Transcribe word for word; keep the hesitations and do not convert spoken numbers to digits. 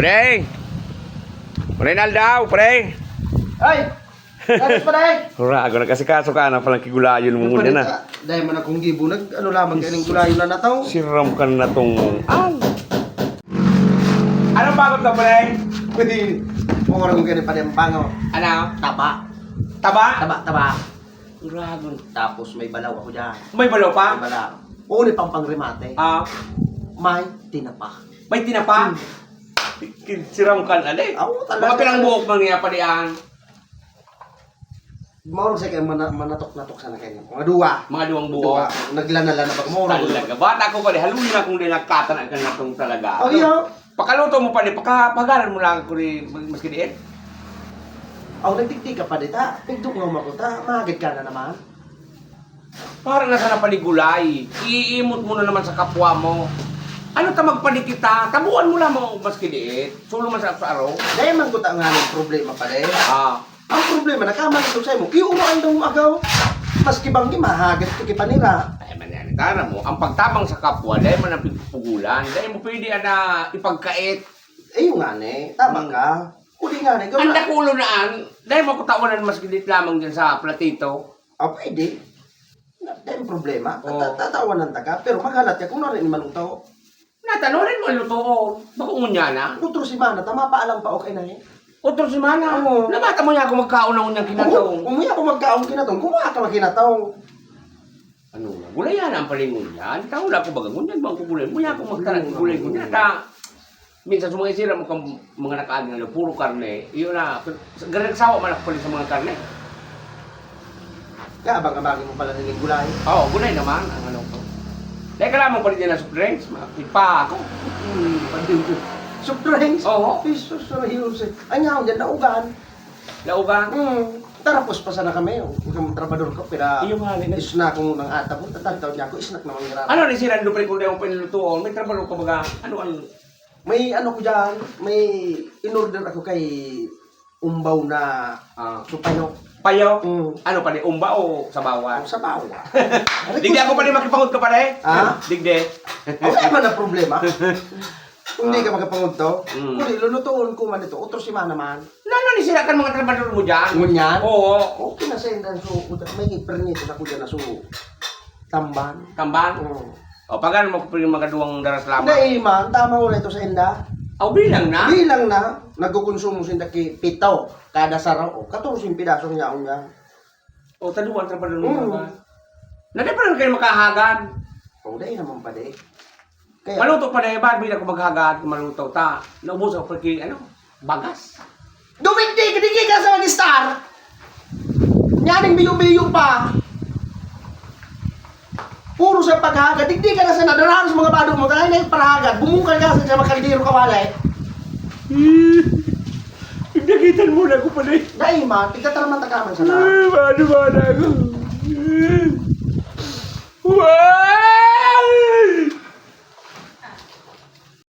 Pre! Pre Naldaw, pre! Ay! Tapos pa, day! Hura, ako nagkasikaso ka na palang kigulayon mo muna na. Dahil man akong gibo, nag ano lamang kayo ng gulayon na nataw. Siram ka na tong al. Anong bagot ka, pre? Pwede, pungurang ko kayo pa rin pangaw. Ano? Taba. Taba? Taba, taba. Uragon. Tapos may balaw ako dyan. May balaw pa? May balaw. Oo, ni pang pangremate. Ah. May tinapa. May tinapa? Hmm. Siram ka na, eh. Ako talaga. Mga pinang buhok man niya pa diyan. Maurag sa kaya mana, manatok-natok sana kanya. Mga duwa. Mga duwang buhok. Duwa. Naglana-lana pag maurag. Talaga. Bata ko pa, di. Haluin na kung di nagkatan ang kanatong talaga. Oh, iyo. Pakaluto mo pa di, pakapagalan mo lang ako ni mas-, maski diin. Aw, nagdigdi ka pa di ta. Pigdungaw mo ako ta. Mahagad ka na naman. Para na sana panigulay. Iimot mo na naman sa kapwa mo. Ano ta magpanikita? Tabuan mo lamang ako maski diin. Sulo man sa sa araw. Dahil man ko ta nga ng problema pa di. Ah. Ang problema, nakaman ito sa'yo mo. Iyo mo ang dong agaw. Maski banggi, mahagat ko kipanira. Ay, mangyari tara mo. Ang pagtabang sa kapwa, dahil man ang pagpupugulan, dahil mo pwede ana ipagkait. Iyo nga ni, tama ka. Kuli nga ni, Ang gawin. Dakulo na an, dahil mo kutawanan mas gidit lamang dyan sa platito. Ah, pwede. Na, dahil problema, Oo. tata- tatawanan ta ka, pero maghalat ka kung narin malutaw. Natanorin mo lutoon. Bako ngunya na. Otro semana, tama pa alang pa okay na eh. Otro semana? Oo. Nabata mo niya ako magkaon na unyang kinataw. Kung, kung niya ako magkaon kinataw, kung wala ka magkinataw. Ano nga? Gulay yan ang palingon yan. Ikaw wala ko baga ngunyan, bang ko gulay. Muya ako magkalat Ano nga? gulay ngunyan. Ta, minsan sa mga isira mo kang mga nakaagin na puro karne. Yun na, sa- ganun nagsawa man ako pala sa mga karne. Kaya abang-abangin mo pala nilang gulay. Oo, gulay naman ang ano ko. Dahil kailangan mo pa rin yan ng soft drinks, makakit pa ako. Hmm, pati yung soft drinks. Oo. Jesus, seryoso. Ay, nga ako dyan, naugan. Naugan? Hmm. Tarapos pa sana kami. Huwag kang trabador ka, pira Iyo nga, Lina. Isna ko ng ata mo. Tatagtaw niya ako, isnak naman nila. Ano ni si Rando, pre, kung di mo pinilutuon? May trabaho ka baga? Ano ang May ano ko dyan, may in-order ako kay umbaw na Ah. supayo. Payo? Mm. Ano pa ni? Umba o sabawan? Ang sabawan. Digdi ako pa ni makipangod ka pare? Ha? Digdi. Wala naman ang problema. Kung di ka Ah. makapangod to, Mm. Kundi lulutuon ko man ito. Otro semana man. Nano ni sila kan mga trabador mo dyan? Ngunyan? Oo. Okay na sa indan. So, may permito na ko dyan na so, tamban. Tamban? Oo. O, pagano mo kung mga duwang daras lamang? Dai man, tama ko na ito sa inda. Aw, bilang na? Bilang na, nagkukonsumo sinda ki pito, kada saro, o, katorse piraso niya, niya. O, taduan, trabador mo Mm. ba? Na di pa rin kayo makahagad. O, dai naman pa, di. Kaya Maluto pa na iba, bilang ko maghagad, maluto ta. Naubos ako, pagki, ano, bagas. Dumigdi, digdi ka sa mag-star. Nyaning biyo-biyo pa. Puro sa paghagad. Digdi ka na sa nadarahan sa mga bado mo. Tayo na yung parahagad. Bumukal ka sa, sa mga kaldero kawalay. Pagdakitan mo na ako pala eh. Dai ma, tigtatarman ta ka man sana. Ay, paano ba na ako?